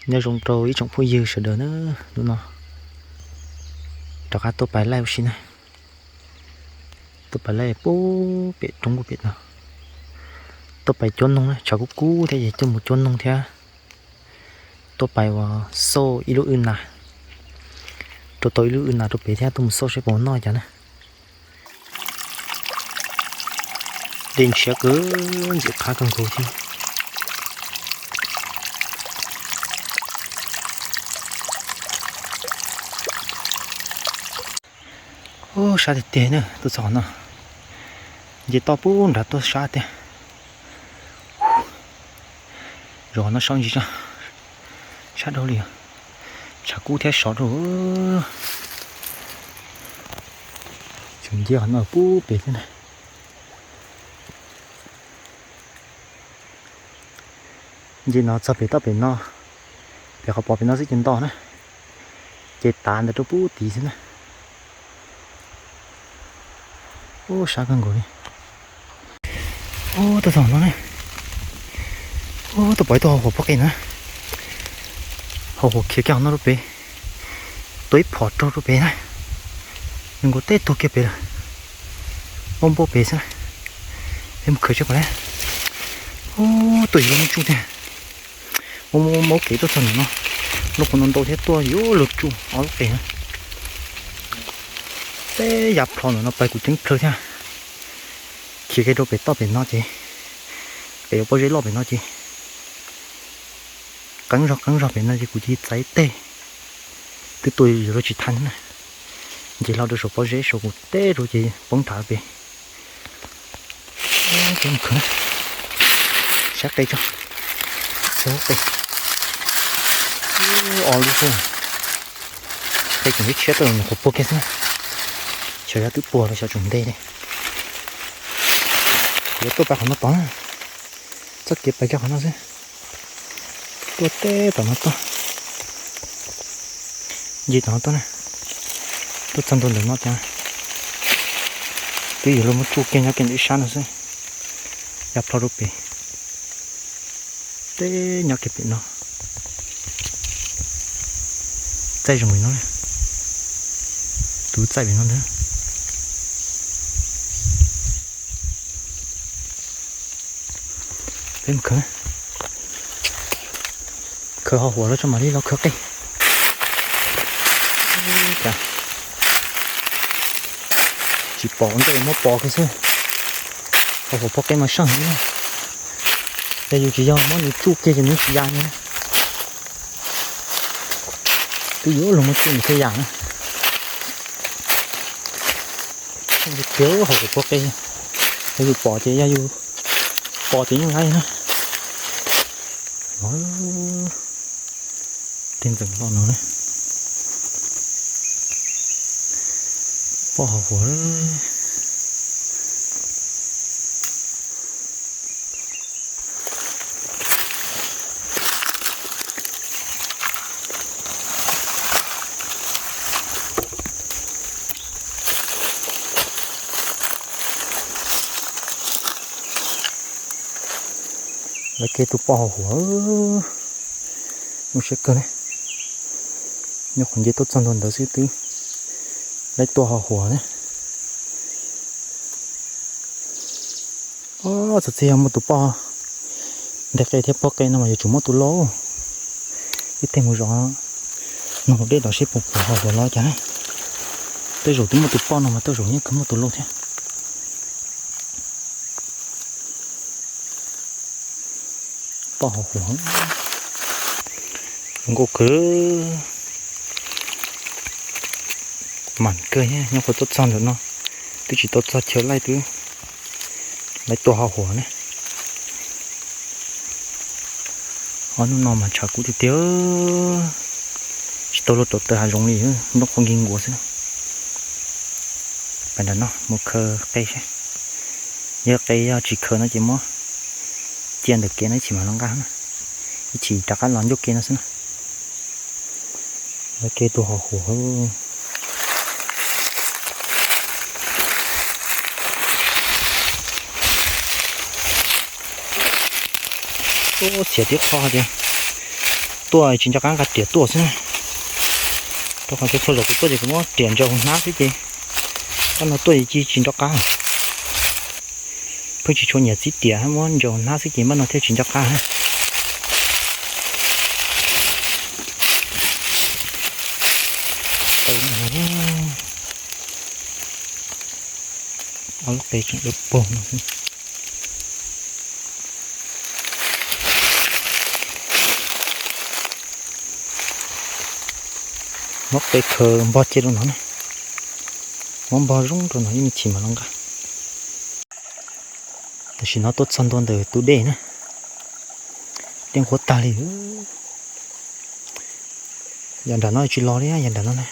Nyob zoo rau ib tsoom phooj ywg sawv daws na, hnub no rov qab tuaj pais laij ua si na. Tuaj pais laij pub pem roob pem no, tuaj pais cuab noog na, tshav kub kub thiab ces tuaj mus cuab noog thiab. Tuaj pais uas xauj ib lub wb nas, rau tau ib lub wb nas rau pem thiab tuaj mus xauj seb puas noj cas na. Dej ntshiab kawg, ntxim qab kawg nkaus thiab. Ub, sab tiag tiag na, tuaj txog qhov no, nce toj pub nrad tuaj sab tiag. Zaum no sab ntsis tso, sab dhau li, tshav kub thiab sov rau. Tseem nce qhov no pub pem thiab na. Nce no txog pem toj pem no, pem qhov pov pem no xwb ces nto na, ces tav ntawd rau pub tid xwb na. Ub, sab kawg nkaus li. Ub, tuaj txog no ne, ub, tuaj pom ib tug hau huam pob qe na, hau huam khiav kiag qhov no rau pem, tuaj ib phom raug rau pem na, nws nkaus teb tuag kiag pem lawm, npau npau pem xwb na. Peb mus khaws seb puas laib. Ub, tuaj yuav luag muaj tsuj tiag. Mus mus mus kev tuaj txog ntawm no, lub qhov no ntau thiab tuaj yuav luag tsuj ob lub qe na. Peb ya plho ntawm no pais kuv ceeb plawg thiab. Khiav kiag rau pem toj pem no ces, pem yuav pob zeb loj pem no ces, qeeb zog qeeb zog pem no ces kuv cia li txais teg, twb tuaj yuav luag tsis thaj na. Nce hlo rau saum pob zeb saum kuv teb rau ces poob nrad pem. Sab qe tso, sab qe, o lub xwb, qe tseem tshiab tuaj los nyuam qhuav puag kiag xwb na. Xyov yog twb puag los xyov tseem nte li. Yuav tuaj pais qhov no tod na, txoj kev pais kiag qhov no xwb. Tuaj teb tom no tuaj, nce tom no tuaj na, tuaj txog ntua ntawm no cas twb yuav luag muab tsuj kiag nyob kiag ntawm ib sab no xwb, ya plho rau pem. Teb nyob kiag pem no, txaij zoo li no, tus txaij pem no ntag. Peb mus khaws, khaws hau huam los tso mam li los khaws qe. Tsis pom ua ntej muab pov kiag xwb. Hau huam pob qe mas saj heev na. Yog yus tsis yog muab nws tsuj kiag ces nws tsis ya li. Twb yuav luag muab tsuj nws thiaj yam na. Tiag, hau huam pob qe, yog yus pom ces yog yus pom ces yeej laib na. Tej ntxeev hlo no na, poj hau huam. Lawv kev tua poj hau huam, zoo siab kawg ne. Nyuam qhuav nce tuaj txog ntua ntawd xwb twb laib tua hau huam ne. Txog txij yog muaj tus poj nteg qe thiab pob qe no mas yuav tsum muaj tus lauj. Ib teg mus zov noog haus dej tom seb puas pom hau huam los cas. Tej zaum twb muaj tus poj no mas tej zaum yeej kawg muaj tus lauj thiab. Poj hau huam, zoo nkauj kawg. Mam kawg thiab, nyob qhuav tuaj txog ntawm no twb tsis tau txog chaw laij twb laib tua hau huam ne. Ob hnub no mas tshav kub tiag tiag, tsis tau luag rau taws hav zoov li, nroj qhuav nkig nkuav xwb na. Pais nram no mus khaws qe seb, yog qe yog tsis khaws no ces muab cia ntawm kev no ib chim mam los nqa na, ib chim rov qab los ncauj kev no xwb na. Lawv kev tua hau huam. Ub, txiav tib qho tias tuaj tsis nco qab nqa riam tuaj xwb na. Rau qhov tias txhua zaus kuv tuaj ces kuv muab riam ntsaws hauv hnab xwb ces koj no tuaj ces tsis nco qab. Pheej tsis tshua nyiam txib riam, muab ntsaws hauv hnab xwb ces npaj no thiaj tsis nco qab. Ob lub qe tseem dawb paug no. Muab qe khaws npog cia rau no na. Muab npog zoo rau no ib me chim mam los nqa. Tam sim no tuaj txog ntua ntawm tus dej na. Dej nqhuav tag li. Yam nram no tsis los li, yam nram no na.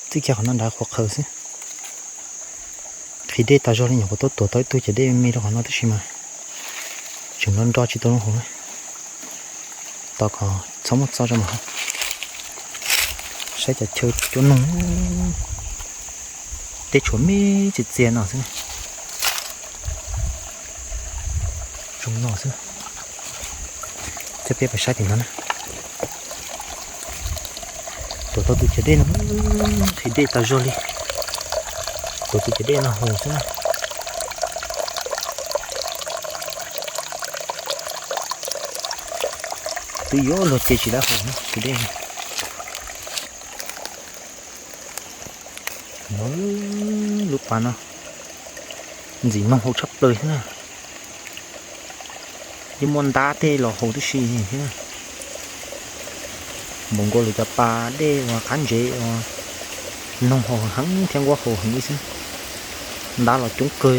Txij kiag qhov no nrad qhuav qhawv xwb. Qhis dej tas zog li, nyuam qhuav tuaj tuam tau ib tug cov dej me rau qhov no tab sis mas tseem nro nro tsis tau lub hauv na. Tos kom txhob muaj txoj tso mas. Saib cov chaw cua noog. Dej tshuav me txias txias no xwb. Zoo no xwb. Coj peb pais saib tim no na. Tuam tau tus cov dej no, qhis dej tas zog li. Tuam tus cov dej no haus xwb na. Twb yuav luag ces tsis dab haus na tus dej no. Lub pas no ntxim noog haus tshaj plaws thiab na. Yeej muaj ntab tej los haus tib si thiab. Npaum nkaus lawv cov pas dej uas qab ntsev uas noog haus heev thiab nquab haus heev li xwb. Ntab los coob kawg,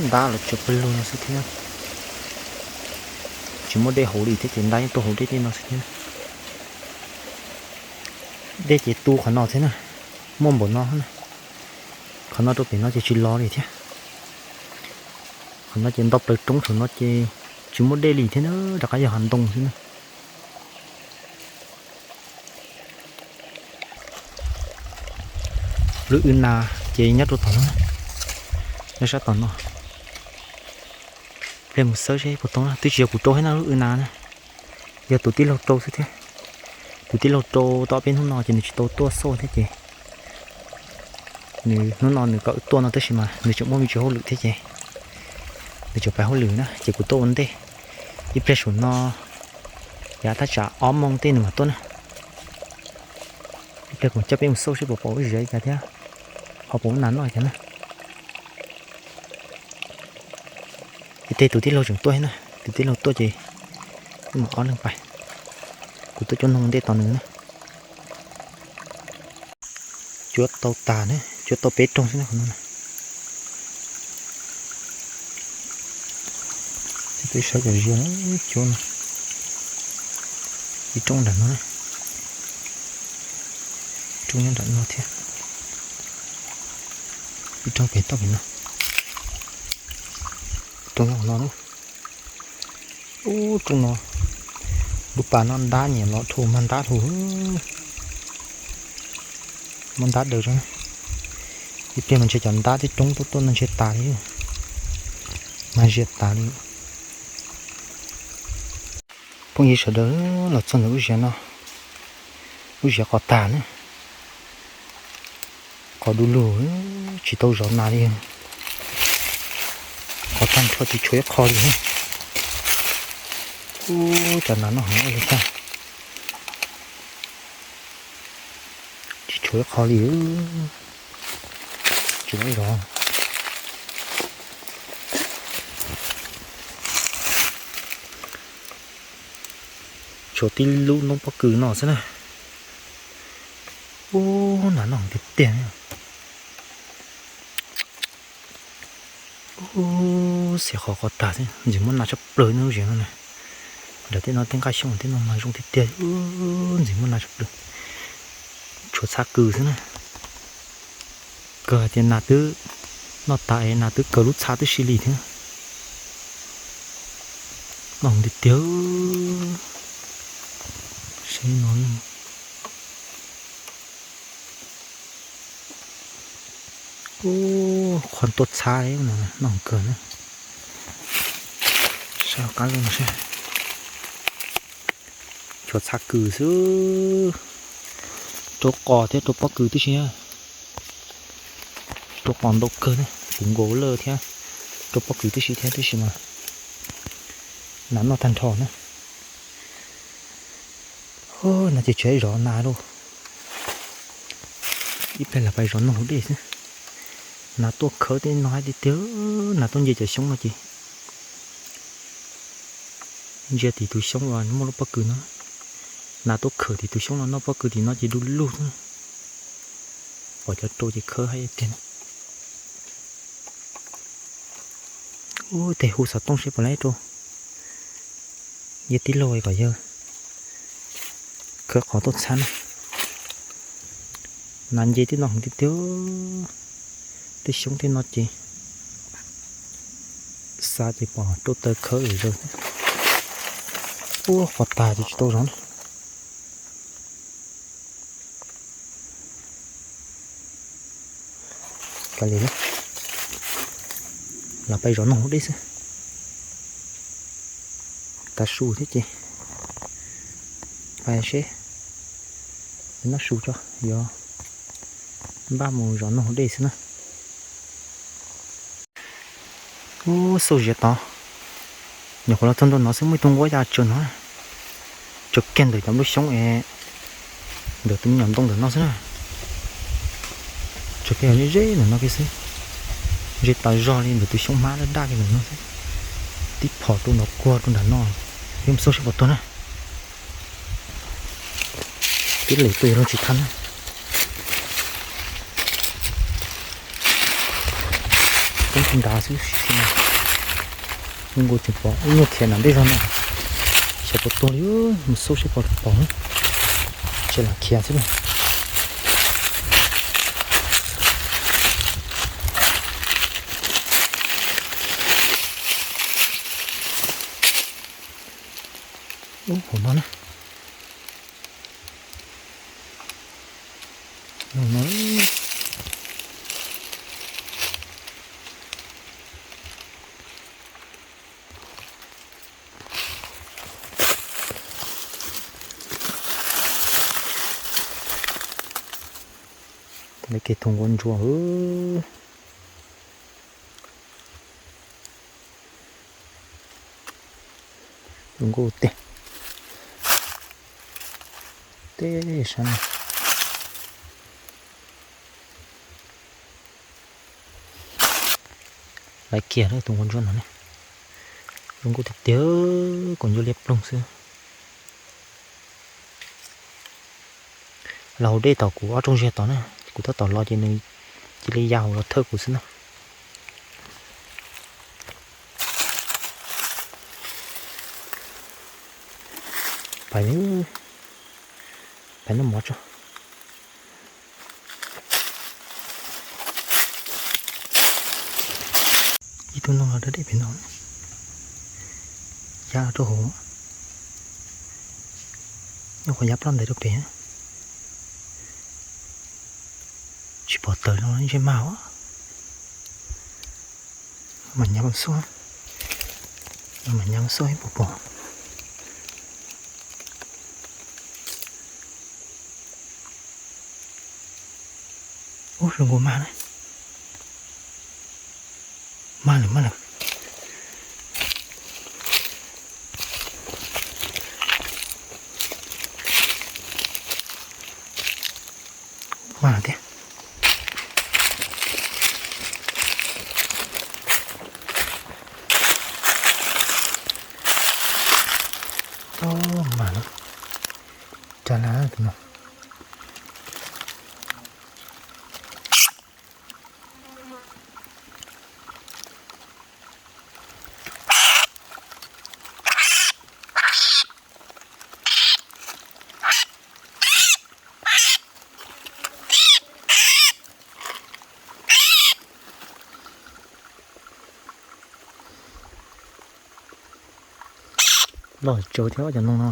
ntab los tsaws pawg lug no xwb thiab. Tsis muaj dej haus li thiab ces ntab yeej tuaj haus dej tej no xwb thiab. Dej ces tu qhov no thiab na, muaj npaum no na. Qhov no rau pem no ces tsis los li thiab. Qhov no ces nto plaws roob, thaum no ces tsis muaj dej li thiab na, rov qab yog hav ntoo xwb na. Lub w nas ces nyob rau tom no, nyob sab tom no. Pliag mus xawb seb puas tau na, twb tsis yog kuv rau thiab na lub w nas na. Yog tus tij laug rau xwb thiab. Tus tij laug rau tau ob peb hnub no ces nws tsis tau tuaj xauj thiab ces nws hnub no nws kom tuaj no tab sis mas nws tseem muaj me ntsis hauj lwm thiab ces nws tseem pais hauj lwm na ces kuv tuaj ua ntej. Ib pliag saum no yav thaj tsam ob moos tej nws mam tuaj na. Ib pliag kuv coj peb mus xauj seb puas pom lub zia li cas thiab ho puas muaj nas noj li cas na. Ib teg tus tij laug tseem tuaj thiab na, tus tij laug tuaj ces wb mam ob leeg pais. Kuv tuaj cuab noog ntej tos nws na. Cuab tau tas na, cuab tau peb rooj xwb na qhov no na. Peb saib cov zia cuab no. Ib rooj nram no na. Rooj nyob nram no thiab. Ib rooj pem toj pem no. Rooj nyob qhov no na. Ub, rooj no, lub pas no ntab nyiam los dhau mag ntab dhau. Muab ntab daws tso. Ib pliag mas ntshe cov ntab tej roob tuaj tuaj no ntshe tas li, mag zia tas li. Phooj ywg sawv daws, los txog ntawm lub zia no, lub zia qos tag na. Qos du lug, tsis tau zov nas li. Qos tag nrho tsis tshuav ib qho li. Ub, cov nas noj heev li tag. Tsis tshuav ib qho li. Tsis muaj zov. Tshuav tib lub noob pob kws no xwb na. Ub, nas noj heev tiag tiag. Ub, xiam qhov qos tag xwb, ntxim muaj nas tshaj plaws na lub zia no na. Nram tej no tej nqaij xyooj tej no mas zoo tiag tiag, ntxim muaj nas tshaj plaws. Tshuav txha kws xwb na. Kawg hais tias nas twb noj tas es nas twb kaw lub txha tib si li thiab. Noj tiag tiag. Seb no. Ub, qhuav tuaj txha li no, noj kawg na. Saib qab lub no seb. Txhav kws xwb, rau qos thiab rau pob kws tib si, rau qos ntau kawg na, kuv nkaus lawj thiab, rau pob kws tib si thiab tib si mas nas noj tag nrho na. No ces tseem zov nas lauj, ib pliag los pais zov noog haus dej xwb. Nas tuaj khawv tej no hais tiag tiag, nas tuaj nce cov xyoob no ces ntsia tim tus xyoob uas muaj lub pob kws no, nas tuaj khawm tim tus xyoob no, noj pob kws tim no ces du lug xwb. Pom cov rau ces khawv hais tiag. Ub, tej hu xov tooj seb puas laib rau yawg tij laug kom yawg khawv qhov tuaj txhab na. Nas nce tib no heev tiag tiag, tej xyoob tej no ces xa ces pom rau taw khawv zom zaws. Ub, qhov tas ces tsis tau zov na. Kav liam, los pais zov noog haus dej xwb. Tav su thiab ces pais seb, noj su tso, yuav npaj mus zov noog haus dej xwb na. Ub, xauj ziav tod, nyuam qhuav los txog ntua no xwb muaj ib tug nquab ya tsaws no, tsaws kiag ntawm cov nplooj xyoob es ntawm tus me nyuam ntoo ntawm no xwb na. Tsaws kiag ze ze ntawm no kiag xwb, ze tas zog li ntawm tus xyoob hmab daj daj kiag ntawm no xwb. Tib phom rau nrad kuag rau nram no, yuav mus xauj seb puas tuag na. Tib lem tuaj yuav luag tsis thab na. Poob rau nrad xwb, zoo nkaus tseem pom ib nyuag khiav nram ntej zog no. Xyov puas tuag li, mus xauj seb puas pom, tseem lam khiav xwb na. Ub, hauv no na. No, no. Lawv kev tus nquab ntsuab. Tus nquab tiag. Teb sab no. Laiv kiag tus nquab ntsuab no ne. Zoo nkauj tiag tiag, kuv ntsuab liab ploog xwb. Los haus dej tom kuv ob rooj ziag tod na, kuv tab tom los ces nws cia li ya hauv los thawj kuv xwb na. Pais, pais noj mov tso. Ib tug no los da dej pem no, ya rau hauv, nyuam qhuav ya ploj ntais rau pem. Tsis pom tawm no ntshe mag os. Mam nyam xauj, mam nyam xauj ib puas pom. Ub, zoo nkaus mag na. Mag lawm, mag lawm. Mag lawm thiab. Mag lawm. Tsa laj tus no. Loj tsawv thiab cov noog no.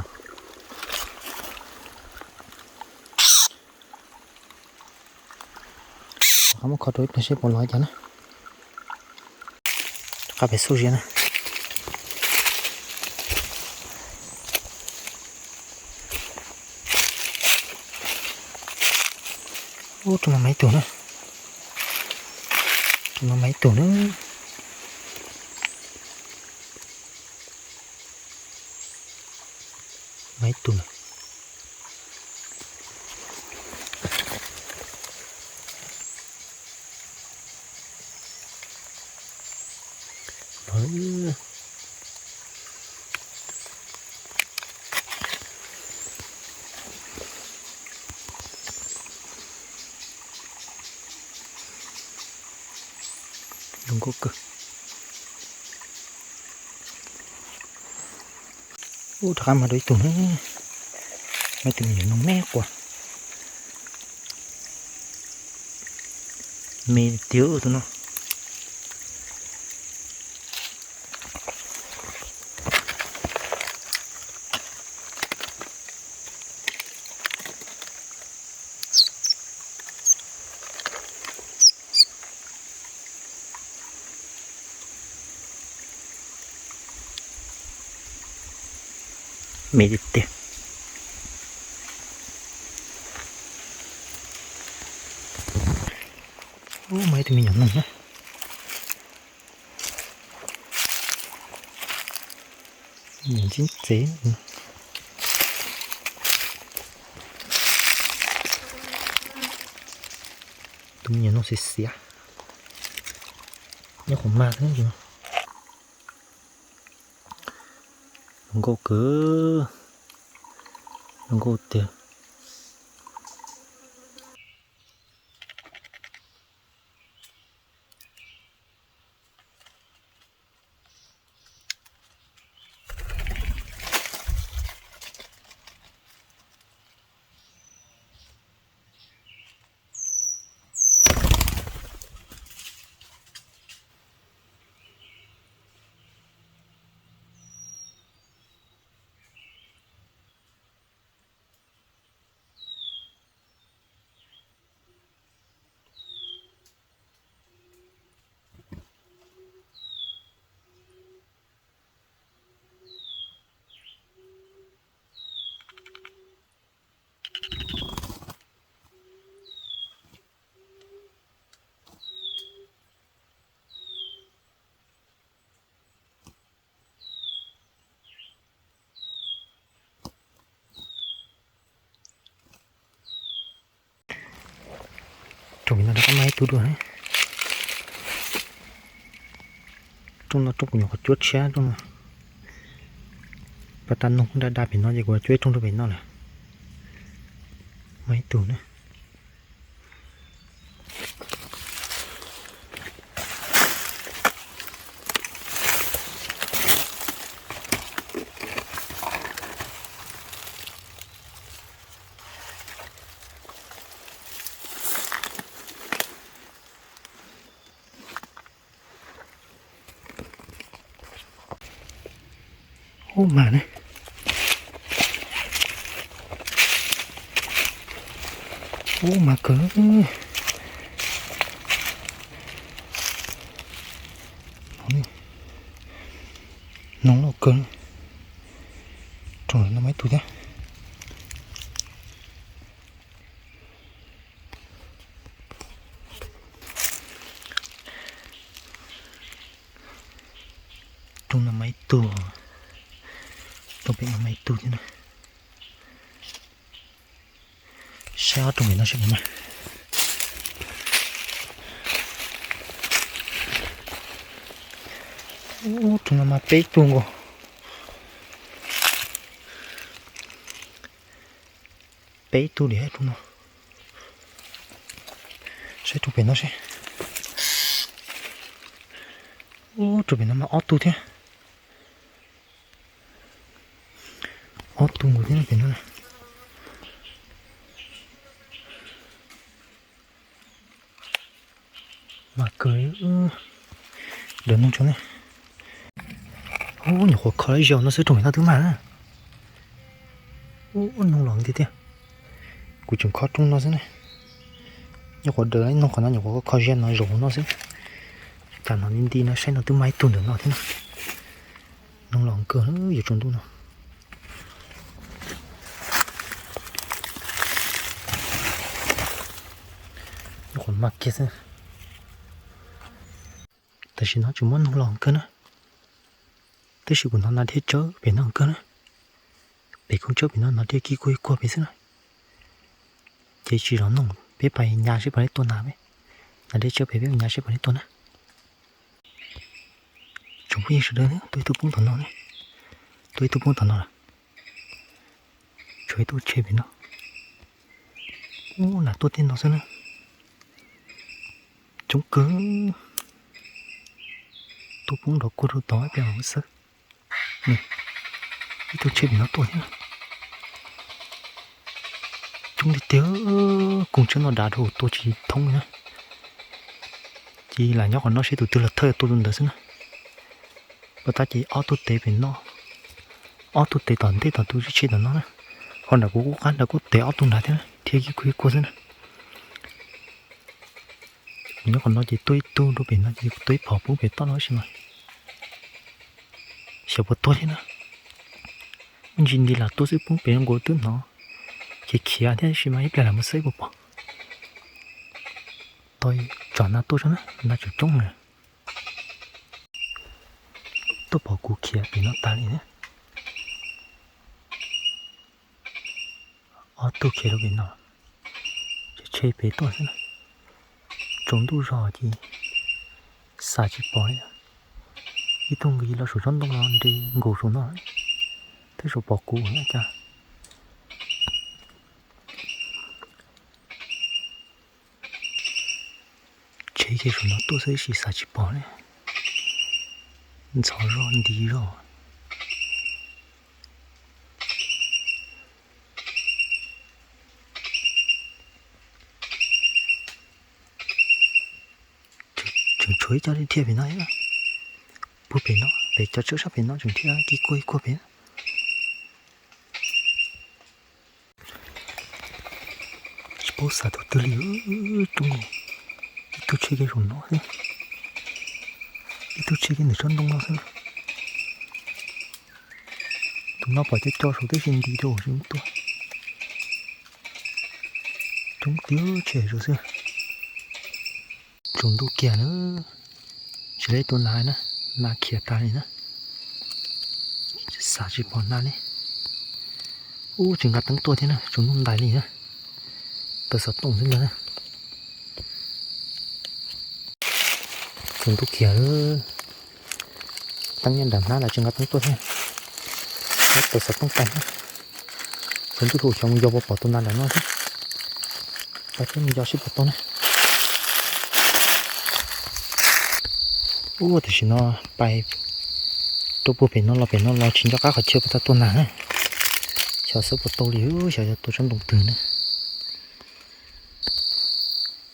Rov qab muab kho rau ib pliag seb puas los cas na. Rov qab pem xauj ziab na. Ub, rooj no mas ib tug na. Rooj no mas ib tug na. Mas ib tug na. Zoo nkauj kawg. Ub, rov qab mas dua ib tug na. Mas tus me nyuam no me quas. Me tiag tus no. Me tiag tiag. Ub, mas ib tug me nyuam noog na. Nyuam ntxim txev. Tus me nyuam noog xiav xiav. Nyob qhov mag xwb. Zoo nkauj kawg. Zoo nkauj tiag. Rooj pem no rov qab mas ib tug dua. Rooj no rooj kuv nyuam qhuav cuab tshiab rooj no. Pas tas noog kuj da da pem no ces kuv cuab ib rooj rau pem no lawm. Mas ib tug na. Ub mas ne. Ub mas kawg. Noog loj kawg. Rooj no mas ib tug thiab. Rooj no mas ib tug. Rooj pem no mas ib tug thiab na. Saib ob rooj pem no seb puas mas. Ub, rooj no mas peb tug nkaus. Peb tug li rooj no. Saib rooj pem no seb. Ub, rooj pem no mas ob tug thiab. Ob tug nkaus thiab pem no. Mas kawg. Ntawm noog tso ne. Ub, nyuam qhuav kho lawm zaum no xwb rooj pem no twb mag na. Ub, noog los nti tiag. Kuv tseem kho rooj no xwb na. Nyuam qhuav daws noog qhov no nyuam qhuav kho zia no zaum no xwb. Cas no nti nti no saib no twb mag ib tug ntawm no thiab na. Noog los kawg yuav tsaus ntuj no. Mas kiag xwb. Tam sim no tsis muaj noog los kawg na. Tab sis kuv hnov nas dhia tsawb pem no kawg na. Pem koob tsawb pem no nas dhia kig kuag kig kuag pem xwb na. Ces tsis zov noog, peb pais nyas seb puas neb tuaj nas peb. Nas dhia tsawb pem peb nyas seb puas neb tuaj na. Tsoom phooj ywg sawv daws, tuaj ib tug poob tom no, tuaj ib tug poob tom no lawm. Tshuav ib tug tshem pem no. Ub, nas tuaj tej no xwb na. Coob kawg. Tuaj poob nrov kuag rau tod ib pliag mam xawb. Ib tug tshem pem no tuaj thiab. Coob tiag tiag, koob tsawb no dav dhau tuaj tsis thoob li na. Ces lam nyob qhov no seb tus twg los thawj tuaj tus ntawd xwb na. Pab tab ces ob tug tev pem no, ob tug tev tom ntej tom tus tshem tom no na. Ho nram kuv qub qab nram kuj tev ob tug nrad thiab na, dhia kig kuag kig kuag xwb na. Kuv nyob qhov no ces tuaj ib tug rau pem no ces kuv tuaj ib phom poob pem toj no tab sis mas xyov puas tuag thiab na. Muaj ntsis nti lam tuaj xwb, poob pem no nkaus twb hnov khiav khiav thiab tab sis mas ib pliag lam mus xwb puas pom. Tau tsom nas tuaj tso na, nas tseem coob na. Tuaj pom kuv khiav pem no tas li na. Ob tug khiav rau pem no, tshem tshem pem tuaj xwb na. Tsaus ntuj zog ces xav tsis pom li. Ib tug nqis los saum tsob ntoo no nres nkaus saum no, twb saum pom kuv cas. Tshem kiag saum no tuaj xwb sis xav tsis pom li. Ntxhov zog nti zog. Tseem tshuav ib co dhia pem no, puag pem no, pem cov tsawb sab pem no tseem dhia kig kuag kig kuag pem. Tsis paub xav tus twg li, coob. Ib tug tshem kiag saum no xwb, ib tug tshem kiag ntawm tsob ntoo no xwb. Tus no pom co co saum tib si nti rau tsis tuaj. Coob tiag, tshem saum xwb. Tsaus ntuj kiag na, tsis lawv tua nas na, nas khiav tas li na. Xav tsis pom nas li. Ub, tsis nqa teeb tuaj thiab na, tsaus ntuj ntais li na. Taws xov tooj xwb ntag na. Tsaus ntuj kiag lawm. Teeb nyob nram hnab lawm tsis nqa teeb tuaj thiab. Taws xov tooj tag na. Tsaus ntuj hu xyov mus yos puas pom tus nas nram no thiab. Pab peb mus yos seb puas tau na. Ub, tam sim no pais rau puag pem no los pem no los tsis nco qab qhov chaw puas tau tua nas na. Xyov xwb puas tau li, xyov yog tua tsob ntoo twg na.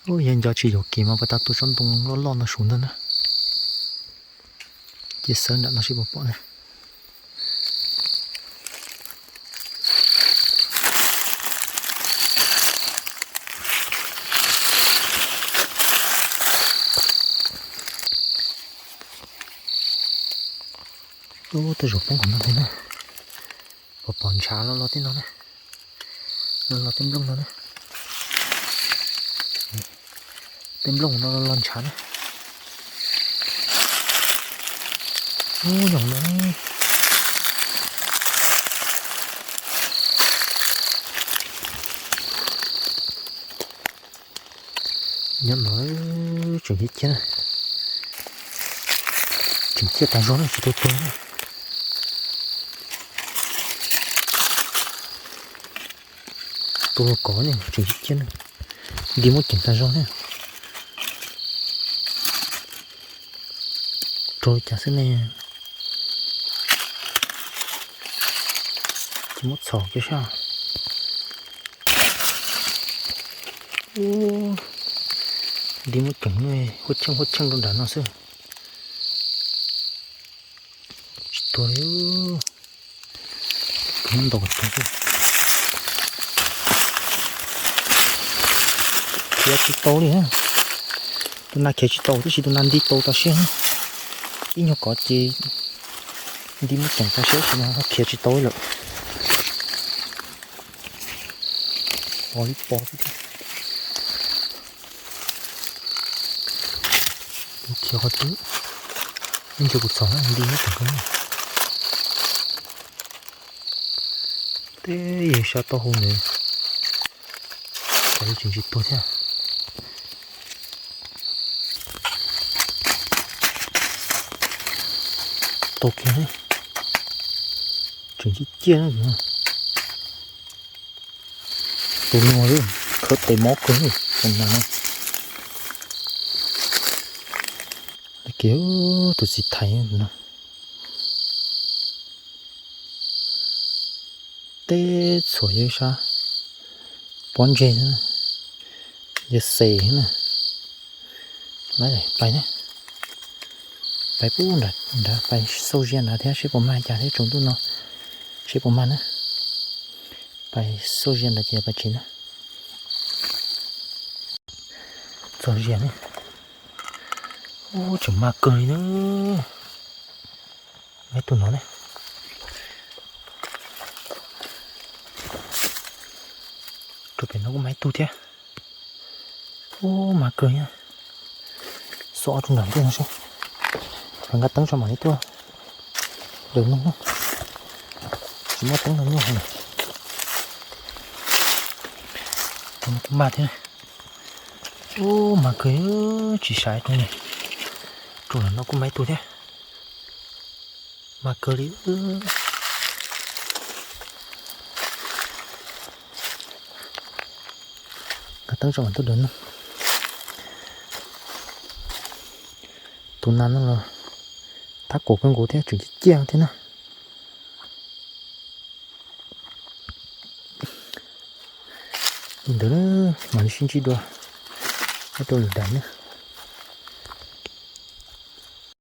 Ub, yog nco tsis yuam kev mas puas tau tua tsob ntoo loj loj no saum ntag na. Ces xawb nram no seb puas pom na. Ub, tej zaum poob qhov no thiab na. Pom pom ntshav los los tej no na. Los los tej nplooj no na. Tej nplooj no los los ntshav na. Ub, nyob no. Nyob no tseem ciaj ciaj na. Tseem ciaj tas zog na, tsis tau tuag na. Tua kov ne tseem ciaj ciaj na. Nti muab ceem tas zog ne. Rau li cas xwb ne. Ces muab txhom kiag sab. Ub, nti muab ceem ne, huab cheej huab cheej rau nram no xwb. Tsis tuag li. Kuv muab ntaus kom tuag xwb. Khiav tsis tau li. Tus nas khiav tsis tau tab sis tus nas nti tau tas siab. Ib nyuag kov ces nti muab ceem tas siab tab sis mas khiav tsis tau lawm. Pos li pos xwb thiab. Cov qhov twg, ib ntsis kuv txhom na, li nyob tom koj na. Teb yawg sab taub hau ntawd, tsam li tseem tsis tuag thiab. Tau kiag, tseem ciaj ciaj na. Tus no khawb tes mob kawg, tus no. Kiag tus txiv thais no. Teb txhuam yawg sab pob ntseg, yawg xes na. Pais, pais pub nrad, pais xauj zia nrad thiab seb puas mag cas thiab, tsaus ntuj no seb puas mag na. Pais xauj zia nrad ces pais tsev na. Txog zia ne. Ub, tseem mag kawg li na. Maib tug no ne. Rau pem no kuj maib tug thiab. Ub, mag kawg na. Xauj ob tug nram ntej no seb. Nqa teeb tso mam li tuaj daws noog na. Tsis muaj teeb daws noog na. Tus no kuj mag thiab. Ub, mag kawg, tsis saib rau li. Rau ntawm no kuj maib tug thiab. Mag kawg li. Nqa teeb tso mam tuaj daws noog. Tus nas no los thab kaum kawg nkaus thiab, tseem ciaj ciaj thiab na. Li ntawd mam li sib ntsib dua rau lwm daim na.